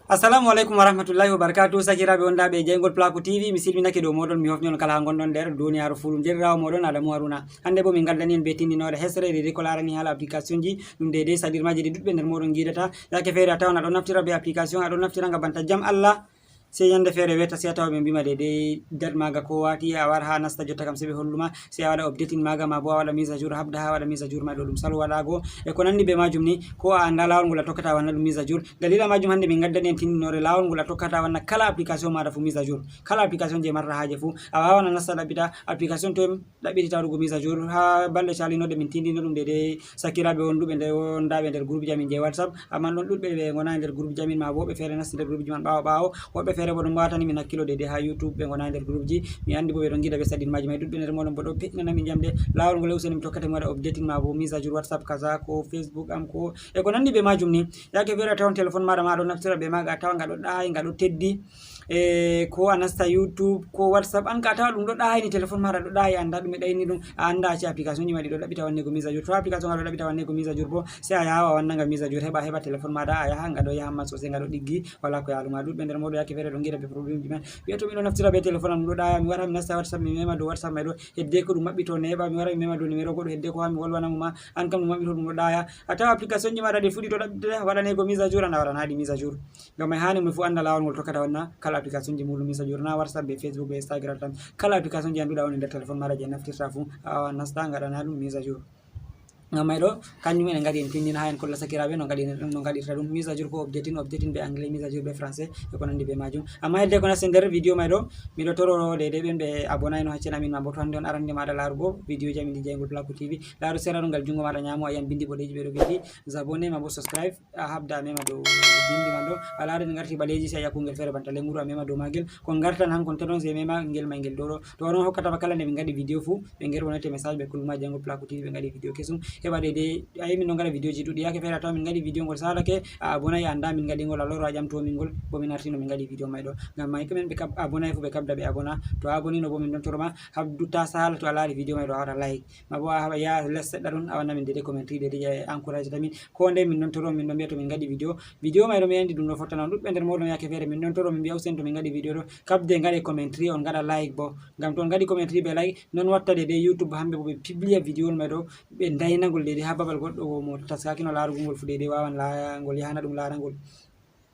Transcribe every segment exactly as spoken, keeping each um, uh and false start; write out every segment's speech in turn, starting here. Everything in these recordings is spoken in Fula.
Assalamu aleykum wa rahmatullahi wa barakatuh. Sakiraaɓe wondaaɓe e jeyngol Plaku T V, mi silminake dow mooɗon, mi hofni on kala haa ngonɗon nder duniyaaru fuu. Jerniraawo mooɗon Adamu Haruna. Hannde boo min ngalɗani en bee tinndinoore hesre, ɗi ko laarani haala application ji, ɗum deydey saɗirmaaji ɗi ɗuɗɓe nder mooɗon ngiɗata. Yaake feere a tawan a ɗon naftira bee application, a ɗon naftira nga banta jam Allah. Sey nyannde feere weeta, sey a tawa ɓe mbiima deydey dat maaga ko waati, a wara haa nasta jotta kam sey ɓe hollu ma, sey a waɗa updating maaga, maa boo a waɗa mise à jour, a haɓda haa a waɗa mise à jour ma ɗo ɗum salo waɗaago. E ko nanndi bee maajum ni, ko a anndaa laawol ngol a tokkata a wanna ɗum mise à jour. Daliila maajum hannde min ngaddani en tinndinoore laawol ngol a tokkata a wanna kala application maaɗa fuu mise à jour. Kala application jey marɗa haaje fuu, a waawan a nasta a ɗaɓɓita application to ɗaɓɓitita waɗugo mise à jour. Haa balɗe caalinooɗe min tinndino ɗum deydey sakiraaɓe wonduɓe nder, wondaaɓe nder groupe ji amin jey WhatsApp, ammaa ɗon ɗuɗɓe ɓe ngonaay nder groupe ji amin, maa boo woɓɓe feere nasti nder groupe ji man ɓaawo ɓaawo. Woɓɓe feere boo ɗon mbaatani min hakkilo deydey haa YouTube ɓe ngonaay nder groupe ji. Mi anndi boo ɓe ɗon ngiɗa ɓe saɗirmaaji may, ɗuɗɓe nder mooɗon boo ɗo peƴƴinana min jamɗe. Laawol ngol useni mi tokkata mi waɗa updating maa boo mise à jour WhatsApp kaza ko Facebook am ko e ko nanndi bee maajum ni. Yaake feere a tawan téléphone maaɗa ma a ɗon naftira bee maaga, a tawa nga ɗo ɗaayi, nga ɗo teddi. E ko a nasta YouTube ko WhatsApp, an ka a tawa ɗum ɗo ɗaayi ni, téléphone maaɗa ɗo ɗaayi, a anndaa ɗume ɗayni ɗum, a anndaa a ci application ji ma ɗi ɗo ɗaɓɓita wanneego mise à jour. To application nga ɗo ɗaɓɓita wanneego mise à jour boo, sey a yaha a wanna nga mise à jour, heɓa, heɓa téléphone maaɗa a yaha, nga ɗo yahan ma soosay, nga ɗo ɗiggi, walaa ko yaalu ma. Ɗuɗɓe nder mooɗon yaake feere ɗo ngiɗa bee problème ji man. Wi'a to mi ɗo naftira bee téléphone am ɗum ɗo ɗaaya, mi wara mi nasta WhatsApp, mi mema dow WhatsApp may ɗo, heddeko ɗum maɓɓito neeɓa, mi wara mi mema dow numéro goɗɗo, heddeko haa mi wolwana mo ma, an kam ɗum maɓɓito ɗum ɗo ɗaaya. A tawa application ji maaɗa ɗi fuɗɗi to ɗaɓɓitata, waɗaneego mise à jour, a na waɗanaɗi mise à jour. Ngam may haani ummi fuu annda laawol ngol tokkata wanna kala application ji muuɗum mise à jour, na WhatsApp bee Facebook bee Instagram tan. Kala application ji annduɗa woni nder téléphone maaɗa jey naftirta fuu, a waawan nasta ngaɗana ɗum mise à jour. Ngam may ɗo, kanjum en ngaɗi en tinndina haa en kolla sakiraaɓe no ngaɗi, no ngaɗirta ɗum mise à jour ko updating, updating bee anglais, mise à jour bee français, e ko nanndi bee maajum. Ammaa heddeko naste nder vidéo may ɗo, miɗo toro deydey ɓen ɓe abonayno haa chaîne amin, maa boo to hannde on arande maaɗa laarugo vidéo ji amin ɗi jeyngol Plaku T V, laaru sera ɗo ngal junngo maaɗa nyaamo a yi'an binndi boɗeeji ɓe ɗo vinndi, s'abonner maa boo subscribe. A haɓda a mema dow binndi man ɗo. A laara ɗi ngarti ɓaleeji, sey a yi'a kuungel feere banta lennguru a mema dow maagel. Kon ngartan hankon tan on sey mema ngel may ngel dow ɗo. To on on hokkata ba kala nde min ngaɗi vidéo fuu, ɓe ngarwonete message ɓe kulma jeyngol Plaku T V ɓe ngaɗi vidéo kesum. Heɓa deydey, a yi'i min ɗon ngaɗa vidéo ji ɗuuɗɗi. Yaake feere a tawa min ngaɗi vidéo ngol saalake, a abonay a anndaa min ngaɗi ngol, a loro a ƴamto min ngol, boo min artino min ngaɗi vidéo may ɗo. Ngam may ko men ɓe kab-, abonay fuu ɓe kabda ɓe abona. To a abonino boo min ɗon toro ma, haɓdu taa saala to a laari vidéo may ɗo a waɗa like. Maa boo a haɓa yaha les seɗɗa ɗon a wanna min deydey commentary deydey je encourage ta min. Koo ndey min ɗon toro, min ɗon mbi'a to min ngaɗi vidéo, vidéo may ɗo mi anndi ɗum ɗo fottana on. Ɗuɗɓe nder mooɗon yaake feere min ɗon toro min mbi'a useni to min ngaɗi vidéo ɗo, kabde ngaɗe commentary, on ngaɗa like boo. Ngam to on ngaɗi commentary bee like, non watta deydey YouTube hamɓe boo ɓe publia vidéo on may ɗo, ɓe ndayna ngol deydey haa babal goɗɗo mo taskaakino laarugo ngol fuu deydey waawan laa-, ngol yahana ɗum laara ngol.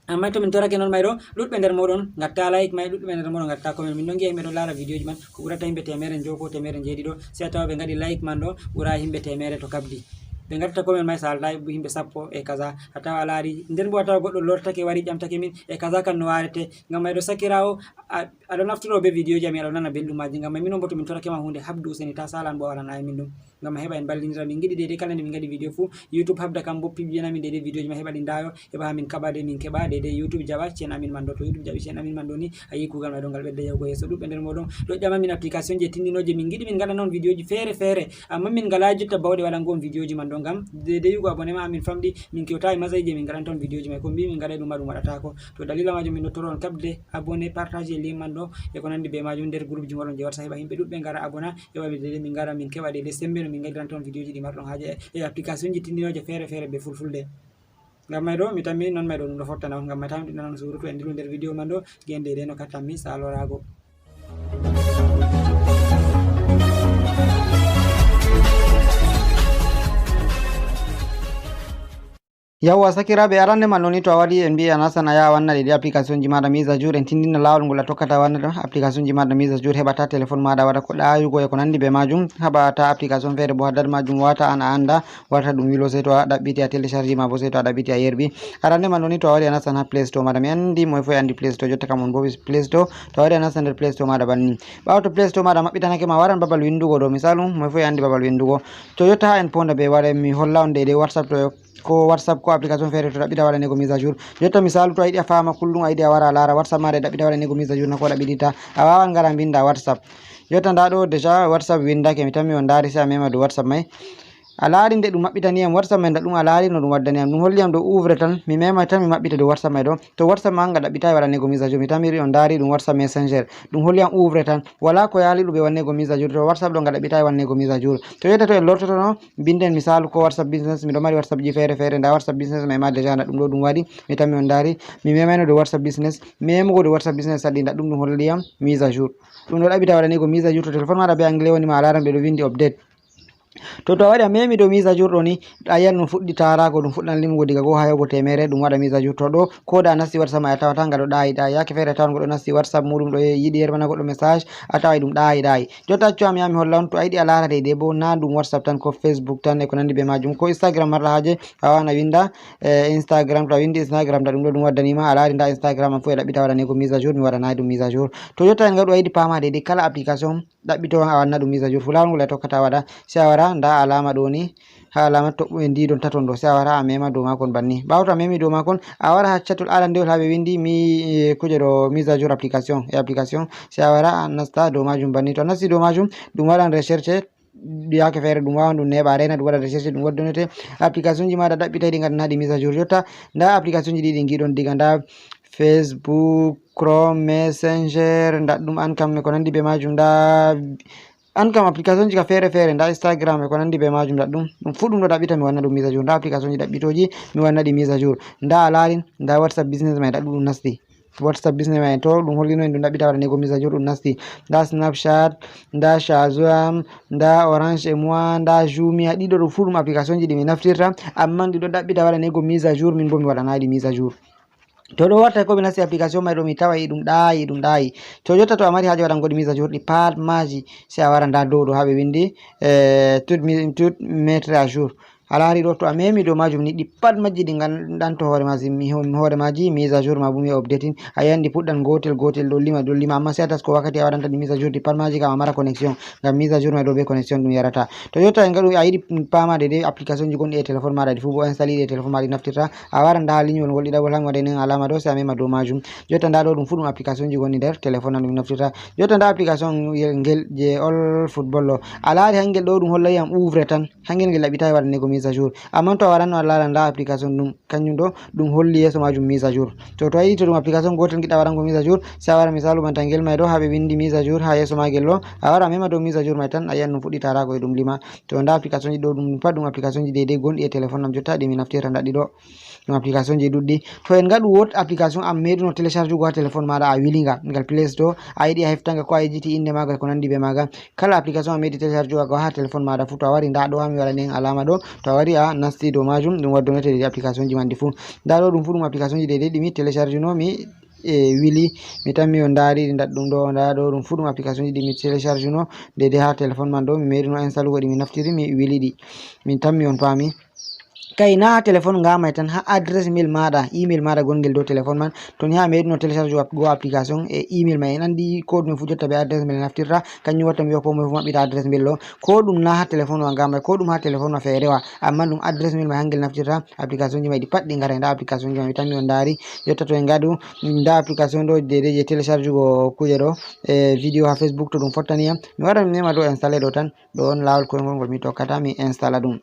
Ammaa to min torake non may ɗo, ɗuɗɓe nder mooɗon ngatta like may, ɗuɗɓe nder mooɗon ngatta comment. Min ɗon ngi'a yimɓe ɗon laara vidéo ji man, ko ɓurata yimɓe teemeɗɗe njowo koo teemeɗɗe njeeɗiɗo, sey a tawa ɓe ngaɗi like man ɗo ɓura yimɓe teemeɗɗe to kabdi. Ɓe ngatta comment may saalata yimɓe sappo e kaza, a tawa a laari. Nden boo a tawa goɗɗo lortake wari ƴamtake min e kaza kan no waarete. Ngam may ɗo sakiraawo, a, a ɗo naftoro bee vidéo ji amin, a ɗo nana belɗum maaji. Ngam may minon boo to min torake ma huunde, haɓdu useni taa saala an boo a waɗana min ɗum. Ngam heɓa en mballindira, min ngiɗi deydey kala nde min ngaɗi vidéo fuu, YouTube haɓda kam boo publiana min deydey vidéo ji ma heɓa ɗi ndaayo, heɓa haa min kaɓa de min keɓa deydey YouTube jaɓa chaîne amin man ɗo. To YouTube jaɓi chaîne amin man ɗo ni, a yi'i kuugal may ɗo ngal ɓedda yahugo yeeso. Ɗuɗɓe nder mooɗon ɗo ƴama min application ji tinndinooje, min ngiɗi min ngaɗana on vidéo ji feere feere, ammaa min ngalaa jotta bawɗe waɗango on vidéo ji man ɗo. Ngam deydey yi'ugo abonné ma amin famɗi, min kewtaay masayi je min ngaɗanta on vidéo ji may. Ko mbi min ngaɗay ɗum ma ɗum waɗataako. To daliila maajum min ɗo toro on kabde abonné, partage lien man ɗo e ko nanndi bee maajum nder groupe ji mooɗon je WhatsApp heɓa yimɓe ɗuɗɓe ngara abona. Heɓa mi deydey min ngara min keɓa deydey semmbe no min ngaɗiranta on vidéo ji ɗi marɗon haaje e, e application ji tinndinooje feere feere bee fulfulde. Ngam may ɗo mi tammi non may ɗo ɗum ɗo fottana on. Ngam may tammi ɗum ɗon surutu en dilu nder vidéo man ɗo, gen deydey no ka tammi saaloraago. Yawwa, sakiraaɓe, arande man ɗo ni to a wari en mbi'i a nastan a yaha wanna ɗi application ji maaɗa mise à jour, en tinndina laawol ngol a tokkata wanna ɗum application ji maaɗa mise à jour, heɓa taa téléphone maaɗa waɗa ko ɗaayugo e ko nanndi bee maajum, haɓa taa application feere boo haddar maajum wata an a annda, warta ɗum wilo sey to a ɗaɓɓiti a télécharge maa boo sey to a ɗaɓɓiti a yerɓi. Arande man ɗo ni to a wari a nastan haa Play Store maaɗa, mi anndi moy fof e anndi Play Store, jotta kam on boo Play Store, to a wari a nastan nder Play Store maaɗa banni. Ɓaawo to Play Store maaɗa maɓɓitanake ma, waran babal winndugo ɗo, misaalu, moy fof e anndi babal winndugo. To jotta haa en poonda bee waɗa mi holla on deydey WhatsApp to ko WhatsApp ko application feere to ɗaɓɓita waɗaneego mise à jour. Jotta misaalu to a yiɗi a faama kullum a yiɗi a wara a laara WhatsApp maaɗa e ɗaɓɓita waɗaneego mise à jour na ko ɗaɓɓitita, a waawan ngara mbinnda WhatsApp. Jotta ndaa ɗo déjà WhatsApp winndake, mi tammi on ndaari sey a mema dow WhatsApp may. A laari nde ɗum maɓɓitani yam WhatsApp may, nda ɗum a laari no ɗum waddani yam. Ɗum holli yam dow ouvre tan, mi mema tan mi maɓɓita dow WhatsApp may ɗo. To WhatsApp ma nga ɗaɓɓitaay waɗaneego mise à jour. Mi tamiri on ndaari ɗum WhatsApp Messenger. Ɗum holli yam ouvre tan. Walaa ko yaali ɗum e waɗaneego mise à jour. To WhatsApp ɗo nga ɗaɓɓitaay waɗaneego mise à jour. To yetta to en lortotono, mbinden misaalu ko WhatsApp Business, miɗo mari WhatsApp ji feere feere, nda WhatsApp Business may ma déjà nda ɗum ɗo ɗum waɗi. Mi tammi on ndaari, mi memayno dow WhatsApp Business. Memugo dow WhatsApp Business saɗi nda ɗum ɗum holli yam mise à jour. Ɗum ɗo ɗaɓɓita waɗaneego mise à jour. To téléphone maɗa be anglais woni ma a laaran ɓe ɗo vindi update. To, to a waɗi a memi dow mise à jour ɗo ni, a yiyan ɗum fuɗɗi taaraago, ɗum fuɗɗan limugo diga go haa yahugo teemere, ɗum waɗa mise à jour. To ɗo, ko da a nasti WhatsApp ma a tawata nga ɗo ɗaayi ɗaayi. Yaake feere a tawan goɗɗo nasti WhatsApp muuɗum ɗo yiɗi yerɓana goɗɗo message, a taway ɗum ɗaayi ɗaayi. Jotta accu am yaa mi holla on, to a yiɗi a laara deydey bo, na ɗum WhatsApp tan, ko Facebook tan e ko nandi be maajum, ko Instagram marɗa haaje, a waawan a winda, eh, Instagram, to a windi Instagram, da ɗum ɗo ɗum waddani ma, a laari nda Instagram am fu e ɗaɓɓita waɗaneego mise à jour, mi waɗanaay ɗum mise à jour. To jotta en ngaɗu a yiɗi paama deydey kala application ɗaɓɓito a wanna ɗum mise à jour. Fu laawol ngol a tokkata waɗa, sey a wara nda alaama ɗo ni, haa alaama toɓɓu e ndi ɗon taton ɗo, sey a wara a mema dow maakon banni. Ɓaawo to a memi dow maakon, a wara haa catul arandewol haa ɓe windi mi, eh, kuje ɗo mise à jour application, e application, sey a wara a nasta dow maajum banni. To a nasti dow maajum, ɗum waɗan recherche, yaake feere ɗum waawan ɗum neeɓa, a reyna ɗum waɗa recherche, ɗum waddonete application ji maaɗa ɗaɓɓitayɗi ngaɗanaɗi mise à jour. Jotta nda application ji ɗiɗi ngiɗon diga nda Facebook, Chrome, Messenger, ndaɗɗum an kam e ko nandi be maajum. Nda an kam application ji ka feere feere, nda Instagram e ko nandi be maajum, ndaɗɗum. Ɗum fu ɗum ɗo ɗaɓɓita mi wanna ɗum mise à jour. Nda application ji ɗaɓɓitooji mi wanna ɗi mise à jour. Nda a laarin, nda WhatsApp Business may ndaɗɗum ɗum nasti. WhatsApp Business may to ɗum hollino en ɗum ɗaɓɓita waɗaneego mise à jour ɗum nasti. Nda Snapchat, nda Shazam, nda Orange et Moi, nda Jumia, ɗiɗo ɗo fu ɗum application ji ɗi mi naftirta, amman ɗi ɗo ɗaɓɓita waɗaneego mise à jour, min bo mi waɗanaɗi mise à jour. To ɗo warta ko mi nasti application may ɗo mi taway ɗum ɗaayi, ɗum ɗaayi. To jotta to a mari haaje waɗango ɗi mise à jour ɗi pat maaji, sey a wara nda dow ɗo haa ɓe windi, eh, tout mi-, tout mettre à jour. A laari ɗo, to a memi dow maajum ni, ɗi pat majji ɗi ngandanto hoore maaji, mi ho-, hoore maaji mise à jour ma bo mi updating. A yiyan ɗi puɗɗan gootel gootel ɗo lima, ɗo lima, ammaa sey a tasko wakkati a waɗanta ɗi mise à jour, ɗi pat maaji kam a mara connexion, ngam mise à jour may ɗo be connexion ɗum yarata. To jotta en ngaɗu a yiɗi paama deydey application ji gonɗi e téléphone maaɗa ɗi fu bo a installe ɗi e téléphone maaɗa ɗi naftirta, a wara nda linyol ngol ɗiɗaɓol haa mi waɗa nen alaama ɗo, sey a mema dow maajum. Jotta nda ɗo ɗum fu ɗum application ji gonɗi nder téléphone am ɗum naftirta. Jotta nda application ngel je all football ɗo. A laari hangel ɗo ɗum hollay yam ouvre tan. Hangel ngel ɗaɓɓitaay waɗaneego mise à jour. Amman to a waranno a laara nda application ɗum, kanjum ɗo ɗum holli yeeso maajum mise à jour. To, to a yiɗi to ɗum application gootel ngiɗɗa waɗango mise à jour, sey a wara misaalu banta ngel may ɗo haa ɓe windi mise à jour haa yeeso maagel ɗo, a wara a mema dow mise à jour may tan, a yi'an ɗum fuɗɗi taaraago e ɗum lima. To nda application ji ɗo ɗum pat ɗum application ji deydey gonɗi e téléphone am jotta ɗi mi naftirta ndaɗɗi ɗo. Ɗum application ji ɗuɗɗi. To en ngaɗu wood application a meeɗuno télécharge ugo haa téléphone maaɗa a wili nga, ngal Play Store, a yiɗi a hefta nga ko a yejjiti innde maaga e ko nandi be maaga. Kala application a meeɗi télécharge ugo haa téléphone maaɗa fu to a wari nda ɗo haa mi waɗa nen alaama ɗo, to a wari a nasti dow maajum ɗum waddonete deydey application ji man ɗi fu. Nda ɗo ɗum fu ɗum application ji deydey ɗi mi télécharge no mi e wili, mi tammi on ndaari ɗi ndaɗɗum ɗo, nda ɗo ɗum fu ɗum application ji ɗi mi télécharge no deydey haa téléphone man ɗo, mi meeɗuno installe ugo ɗi mi naftiri mi wili ɗi. Min tammi on paami. Kay na haa téléphone nga may tan, haa adresse mail maaɗa, email maaɗa gongel dow téléphone man, to ni haa meeɗuno télécharge wa-, go application e email may. En andi ko ɗume fu jotta be adresse mail naftirta, kanjum watta mi wi'a ko moy fu maɓɓita adresse mail ɗo. Ko ɗum na haa téléphone wa nga may, ko ɗum haa téléphone wa feere wa, amman ɗum adresse mail may hangel naftirta, application ji may ɗi pat ɗi ngaray. Nda application ji may mi tammi on ndaari, jotta to en ngaɗu, nda application ɗo deydey je télécharge go kuje ɗo, e vidéo haa Facebook to ɗum fottani yam. Mi wara mi mema ɗo installe ɗo tan. Ɗo on laawol koyngol ngol mi tokkata, mi installa ɗum.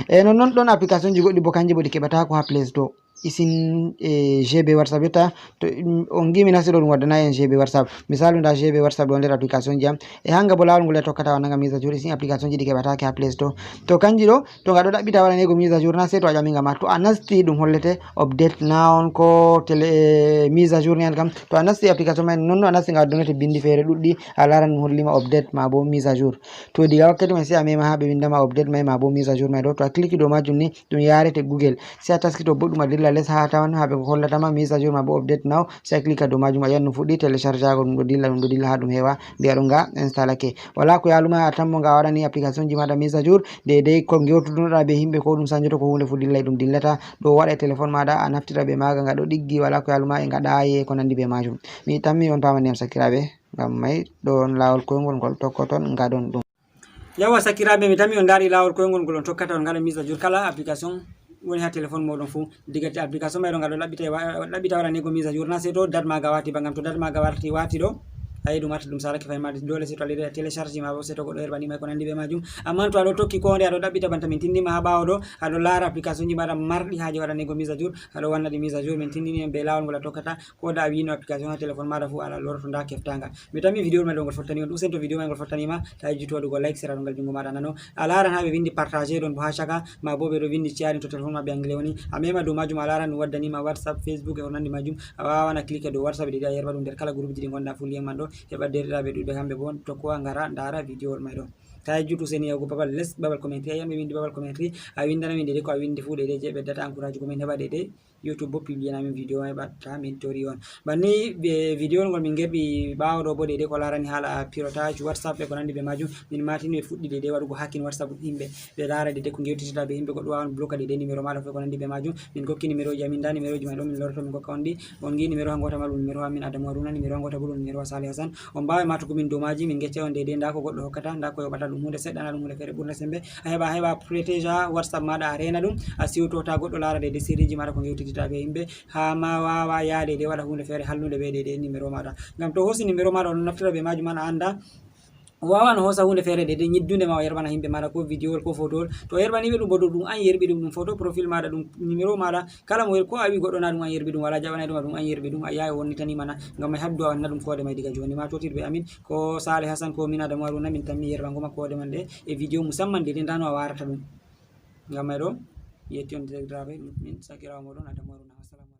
E nonnon ɗon application ji goɗɗi bo kanji bo ɗi keɓataako haa Play Store. Isin e G B WhatsApp jotta, to, mm, on ngi mi nasti ɗo ɗum waddanayi en G B WhatsApp. Misaalu nda G B WhatsApp ɗo nder application ji am. E hanga bo laawol ngol e tokkata wannanga mise à jour, isin application ji ɗi keɓataake haa Play Store. To kanji ɗo, to nga ɗo ɗaɓɓita waɗaneego mise à jour na, sey to a ƴami nga ma. To a nasti ɗum hollete update na on ko télé, eh, mise à jour ni an kam. To a nasti application may nonno a nasti nga waddonete bindi feere ɗuɗɗi, a laaran ɗum holli ma update ma bo mise à jour. To diga wakkati may sey a mema haa ɓe winda ma update may ma bo mise à jour may ɗo. To a clique dow maajum ni ɗum yaarete Google. Sey a taskito boɗɗum a dilla les haa a tawan haa ɓe hollata ma mise à jour ma bo update now. Sey a clique dow maajum a yi'an ɗum fuɗɗi télécharge go ɗum ɗo dilla, ɗum ɗo dilla haa ɗum heewa. Mbi'a ɗum nga installake. Walaa ko yaaluma a tammo nga waɗani application ji maaɗa mise à jour. Deydey ko ngewtudunoɗa be himɓe ko ɗum sanjoto ko huunde fu dillay ɗum dillata. Ɗo waɗa e téléphone maaɗa a naftira be maaga nga ɗo ɗiggi walaa ko yaaluma e nga ɗaayi e ko nandi be maajum. Mi tammi on paamani am sakiraaɓe. Ngam may ɗo on laawol koyngol ngol tokkoton ngaɗon ɗum. Yawwa sakiraaɓe, mi tammi on ndaari laawol koyngol ngol on tokkata on ngaɗa mise à jour kala application woni haa téléphone mooɗon fuu. Diga te application may ɗo nga ɗo ɗaɓɓita wa-, ɗaɓɓita waɗaneego mise à jour na, sey to date maaga waati ba, ngam to date maaga warti, waati ɗo, Ayi, ɗum arta ɗum salake fay ma dole, surtout a leydi a télécharge ma bo seto goɗɗo herbani ma ko nandi be majum. Amma to aɗo tokki ko nde aɗo ɗaɓɓita banta min tindima ha ɓawo ɗo, aɗo lara application ji maɗa marɗi haje waɗanego mise à jour, aɗo wanna ɗi mise à jour. Min tindini en be lawol ngol a tokkata, ko da a wino application ha téléphone maɗa fu ala loroto nda keftagal. Mi tammi vidéo ma ɗo ngol fottani on, usen to vidéo ma ngol fottani ma, ta yejjitu waɗugo like sera ɗo ngal jungo maɗa nano. A laran ha ɓe vindi partager ɗon bo ha chaka, ma bo ɓe ɗo vindi sharing to téléphone ma be anglais woni. A mema dow majum a laran ɗum waddani ma WhatsApp, Facebook e ko nandi majum. A wawan a clique dow WhatsApp ɗiɗi a yerba ɗum nder kala groupe ji ɗi gonɗa fu lien man ɗo, heɓa derɗiraɓe ɗuɗɓe kamɓe bo tokkowa ngara ndara vidéo wol may ɗo. Ta yejjutu seni yahugo babal les, babal commentary, a yiyan ɓe windi babal commentary, a windana min dede ko a windi fu dede je ɓeddata encourage ko min heɓa dede. YouTube bo publier na min vidéo may ɓatta min tori on. Banni be vidéo ngol min gerɓi ɓawo ɗo bo dede ko larani hala pirotage WhatsApp e ko nandi be majum. Min matini ɓe fuɗɗi dede waɗugo hacking WhatsApp yimɓe. Ɓe lara dede ko gewtitata be yimɓe, goɗɗo wawan bloka dede numéro maɗa fof ko nandi be majum. Min gokki numéro ji amin, nda numéro ji may ɗo min loroto min gokka on ɗi. On gi numéro ha ngota ma ɗum numéro amin Adamu Haruna, numéro ha ngota bo ɗum numéro Salih Hassan. On mbawi matugo min dow maji, min gecca on dede nda ko goɗɗo hokkata, nda ko yoɓata ɗum hunde seɗɗa na ɗum hunde fere ɓurna sembe. A heɓa, a heɓa protéger WhatsApp maɗa, a rena ɗum, a siwto ta goɗɗo lara dede sirriji maɗa ko gewtitita be yimɓe, ha ma wawa yaade de waɗa hunde fere hallude be dede numéro maɗa. Ngam to hosi numéro maɗa on naftira be majum an a anda, wawan hosa hunde fere dede nyiddunde ma o yerbana yimɓe maɗa ko vidéowol ko fotowol. To o yerbani ɓe ɗum bo ɗum an yerɓi ɗum, ɗum photo profil maɗa, ɗum numéro maɗa, kala mo yer-, ko a wi goɗɗo na ɗum an yerɓi ɗum, wala jaɓanay ɗum a ɗum an yerɓi ɗum, a yawi wonnitani mana. Ngam may haddu a wanna ɗum koode may diga joni. Ma totir be amin ko Salih Hassan ko min Adamu Haruna, min tammi yerbango ma koode man ɗe e vidéo musamman dede nda no a warata ɗum. Ngam may ɗo yetti on degdiraɓe, min sakirawo moɗon Adamu Haruna. Wassalamu alaikum.